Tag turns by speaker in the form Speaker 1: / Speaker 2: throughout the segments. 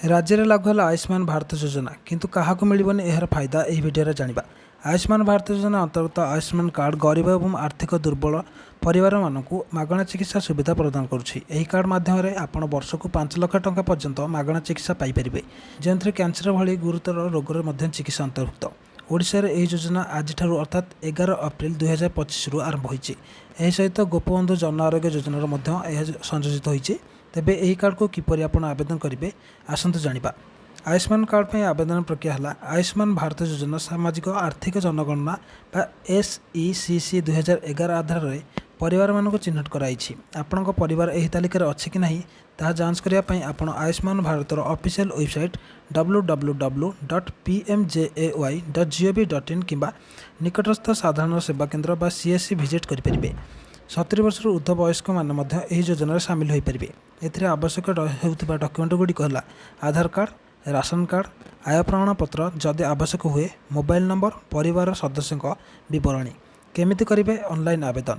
Speaker 1: ରାଜ୍ୟରେ ଲାଗୁ ହେଲା ଆୟୁଷ୍ମାନ ଭାରତ ଯୋଜନା, କିନ୍ତୁ କାହାକୁ ମିଳିବନି ଏହାର ଫାଇଦା, ଏହି ଭିଡ଼ିଓରେ ଜାଣିବା। ଆୟୁଷ୍ମାନ ଭାରତ ଯୋଜନା ଅନ୍ତର୍ଗତ ଆୟୁଷ୍ମାନ କାର୍ଡ଼ ଗରିବ ଏବଂ ଆର୍ଥିକ ଦୁର୍ବଳ ପରିବାରମାନଙ୍କୁ ମାଗଣା ଚିକିତ୍ସା ସୁବିଧା ପ୍ରଦାନ କରୁଛି। ଏହି କାର୍ଡ଼ ମାଧ୍ୟମରେ ଆପଣ ବର୍ଷକୁ 5 ଲକ୍ଷ ଟଙ୍କା ପର୍ଯ୍ୟନ୍ତ ମାଗଣା ଚିକିତ୍ସା ପାଇପାରିବେ, ଯେଉଁଥିରେ କ୍ୟାନ୍ସର ଭଳି ଗୁରୁତର ରୋଗର ମଧ୍ୟ ଚିକିତ୍ସା ଅନ୍ତର୍ଭୁକ୍ତ। ଓଡ଼ିଶାରେ ଏହି ଯୋଜନା ଆଜିଠାରୁ, ଅର୍ଥାତ୍ 11 ଅପ୍ରିଲ 2025ରୁ ଆରମ୍ଭ ହୋଇଛି। ଏହି ସହିତ ଗୋପବନ୍ଧୁ ଜନ ଆରୋଗ୍ୟ ଯୋଜନାର ମଧ୍ୟ ଏହା ସଂଯୋଜିତ ହୋଇଛି। ତେବେ ଏହି କାର୍ଡ଼କୁ କିପରି ଆପଣ ଆବେଦନ କରିବେ, ଆସନ୍ତୁ ଜାଣିବା। ଆୟୁଷ୍ମାନ କାର୍ଡ଼ ପାଇଁ ଆବେଦନ ପ୍ରକ୍ରିୟା ହେଲା, ଆୟୁଷ୍ମାନ ଭାରତ ଯୋଜନା ସାମାଜିକ ଆର୍ଥିକ ଜନଗଣନା ବା ଏସ୍ଇସିସି 2011 ଆଧାରରେ ପରିବାରମାନଙ୍କୁ ଚିହ୍ନଟ କରାଯାଇଛି। ଆପଣଙ୍କ ପରିବାର ଏହି ତାଲିକାରେ ଅଛି କି ନାହିଁ, ତାହା ଯାଞ୍ଚ କରିବା ପାଇଁ ଆପଣ ଆୟୁଷ୍ମାନ ଭାରତର ଅଫିସିଆଲ ୱେବସାଇଟ୍ www.pmjay.gov.in କିମ୍ବା ନିକଟସ୍ଥ ସାଧାରଣ ସେବା କେନ୍ଦ୍ର ବା ସିଏସ୍ସି ଭିଜିଟ୍ କରିପାରିବେ। 70 ବର୍ଷରୁ ଉର୍ଦ୍ଧ୍ୱ ବୟସ୍କମାନେ ମଧ୍ୟ ଏହି ଯୋଜନାରେ ସାମିଲ ହୋଇପାରିବେ। ଏଥିରେ ଆବଶ୍ୟକ ହେଉଥିବା ଡକ୍ୟୁମେଣ୍ଟ ଗୁଡ଼ିକ ହେଲା ଆଧାର କାର୍ଡ଼, ରାସନ କାର୍ଡ଼, ଆୟ ପ୍ରମାଣପତ୍ର ଯଦି ଆବଶ୍ୟକ ହୁଏ, ମୋବାଇଲ ନମ୍ବର, ପରିବାର ସଦସ୍ୟଙ୍କ ବିବରଣୀ। କେମିତି କରିବେ ଅନଲାଇନ୍ ଆବେଦନ?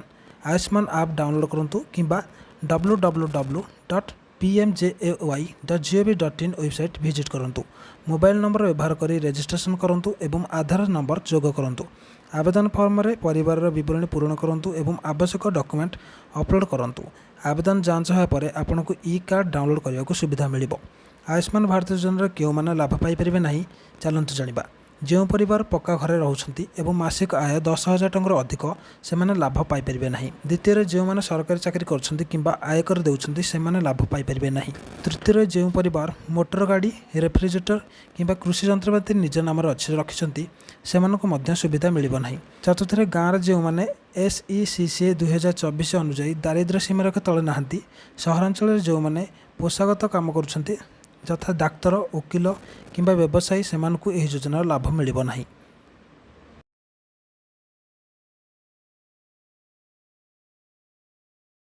Speaker 1: ଆୟୁଷ୍ମାନ ଆପ୍ ଡାଉନଲୋଡ଼୍ କରନ୍ତୁ କିମ୍ବା www.pmjay.gov.in website visit କରନ୍ତୁ। ମୋବାଇଲ ନମ୍ବର ବ୍ୟବହାର କରି ରେଜିଷ୍ଟ୍ରେସନ୍ କରନ୍ତୁ ଏବଂ ଆଧାର ନମ୍ବର ଯୋଗ କରନ୍ତୁ। ଆବେଦନ ଫର୍ମରେ ପରିବାରର ବିବରଣୀ ପୂରଣ କରନ୍ତୁ ଏବଂ ଆବଶ୍ୟକ ଡକ୍ୟୁମେଣ୍ଟ ଅପଲୋଡ଼ କରନ୍ତୁ। ଆବେଦନ ଯାଞ୍ଚ ହେବା ପରେ ଆପଣଙ୍କୁ ଇ କାର୍ଡ଼ ଡାଉନଲୋଡ଼୍ କରିବାକୁ ସୁବିଧା ମିଳିବ। ଆୟୁଷ୍ମାନ ଭାରତ ଯୋଜନାରେ କେଉଁମାନେ ଲାଭ ପାଇପାରିବେ ନାହିଁ, ଚାଲନ୍ତୁ ଜାଣିବା। ଯେଉଁ ପରିବାର ପକ୍କା ଘରେ ରହୁଛନ୍ତି ଏବଂ ମାସିକ ଆୟ 10,000 ଟଙ୍କାରୁ ଅଧିକ, ସେମାନେ ଲାଭ ପାଇପାରିବେ ନାହିଁ। ଦ୍ୱିତୀୟରେ, ଯେଉଁମାନେ ସରକାରୀ ଚାକିରି କରୁଛନ୍ତି କିମ୍ବା ଆୟକର ଦେଉଛନ୍ତି, ସେମାନେ ଲାଭ ପାଇପାରିବେ ନାହିଁ। ତୃତୀୟରେ, ଯେଉଁ ପରିବାର ମୋଟର ଗାଡ଼ି, ରେଫ୍ରିଜରେଟର କିମ୍ବା କୃଷି ଯନ୍ତ୍ରପାତି ନିଜ ନାମରେ ଅଛି ରଖିଛନ୍ତି, ସେମାନଙ୍କୁ ମଧ୍ୟ ସୁବିଧା ମିଳିବ ନାହିଁ। ଚତୁର୍ଥରେ, ଗାଁରେ ଯେଉଁମାନେ ଏସ୍ଇସିସି 2024 ଅନୁଯାୟୀ ଦାରିଦ୍ର୍ୟ ସୀମାରେଖା ତଳେ ନାହାନ୍ତି। ସହରାଞ୍ଚଳରେ ଯେଉଁମାନେ ପେଶାଗତ କାମ କରୁଛନ୍ତି, ଯଥା ଡାକ୍ତର, ଓକିଲ କିମ୍ବା ବ୍ୟବସାୟୀ, ସେମାନଙ୍କୁ ଏହି ଯୋଜନାର ଲାଭ ମିଳିବ ନାହିଁ।